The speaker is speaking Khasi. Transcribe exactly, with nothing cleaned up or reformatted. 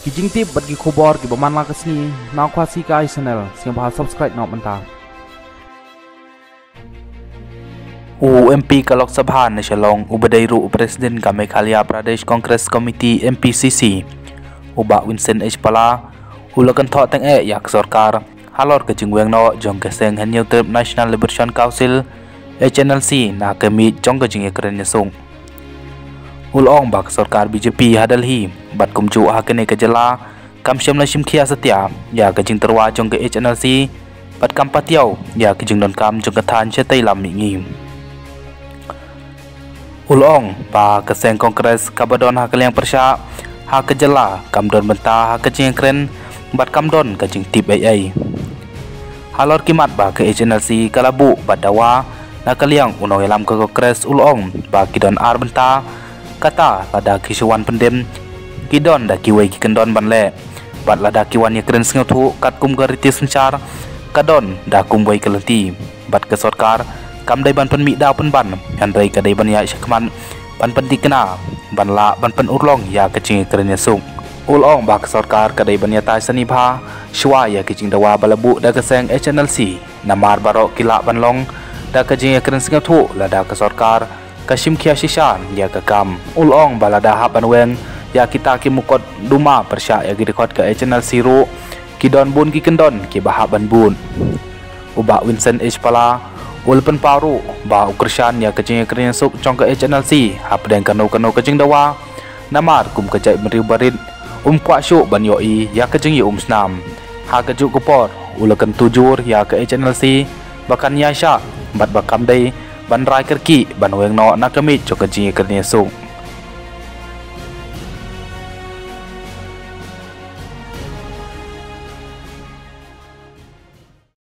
Ki jingtip bad ki khubor kiba man la ka sngi na Khasi Kai Channel, sngewbha subscribe noh mynta. U MP ka Lok Sabha na Shillong uba dei ruh u President ka Meghalaya Pradesh Congress Committee, M P C C, u Bah Vincent H Pala, u la kynthoh teng eh ïa ka sorkar halor ka jingweng noh jong ka seng Hynñiewtrep National Liberation Council, H N L C, na ka miej jong ka jingïakren ïasuk. U la ong ba ka sorkar B J P ha Delhi bad kumjuh ha kane ka jylla kam shym la shim khia satia ïa ka jingtyrwa jong ka H N L C bad kam patiaw ïa ka jingdonkam jong ka thaiñ shatei lam mihngi. U la ong ba ka seng Congress kaba don ha ka liang pyrshah ha ka jylla kam don bynta ha ka jingïakren bad kam don ka jingtip ei ei. Halor ki mat ba ka H N L C ka la buh bad dawa na ka liang u nongïalam ka Congress u la ong ba ki don ar bynta, kata lada ki shu wan pyndem ki don da kiwei ki kyndon ban leh, bad lada ki wan ïakren sngewthuh katkum ka riti synshar ka don da kumwei ka lynti. Bad ka sorkar kam dei ban pynmih daw pynban, hynrei ka dei ban ïaid shakhmat ban pynthikna ban lah ban pynurlong ïa ka jingïakren ïasuk. U la ong ba ka sorkar ka dei ban ïatai sani bha shuwa ïa ka jingdawa ba la buh da ka seng H N L C, namar baroh ki lah ban long da ka jingïakren sngewthuh lada ka sorkar ka shim khia shisha ïa ka kam. U la ong ba lada hap ban weng ïa kita ki mukotduma pyrshah ïa ki dkhot ka H N L C ruh, ki don bun ki kyndon kiba hap ban bud. U Bah Vincent H Pala u la pynpaw ruh ba u kyrshan ïa ka jingïakren ïasuk jong ka H N L C hapdeng kano kano ka jingdawa, namar kum ka jaitbynriew barit um kwah shuh ban ïohi ïa ka jingïaumsnam. Ha kajuh ka por u la kyntu jur ïa ka H N L C ba kan ïaishah bad ba kam dei ban rai kyrkieh ban weng noh na ka miej jong ka jingïakren ïasuk.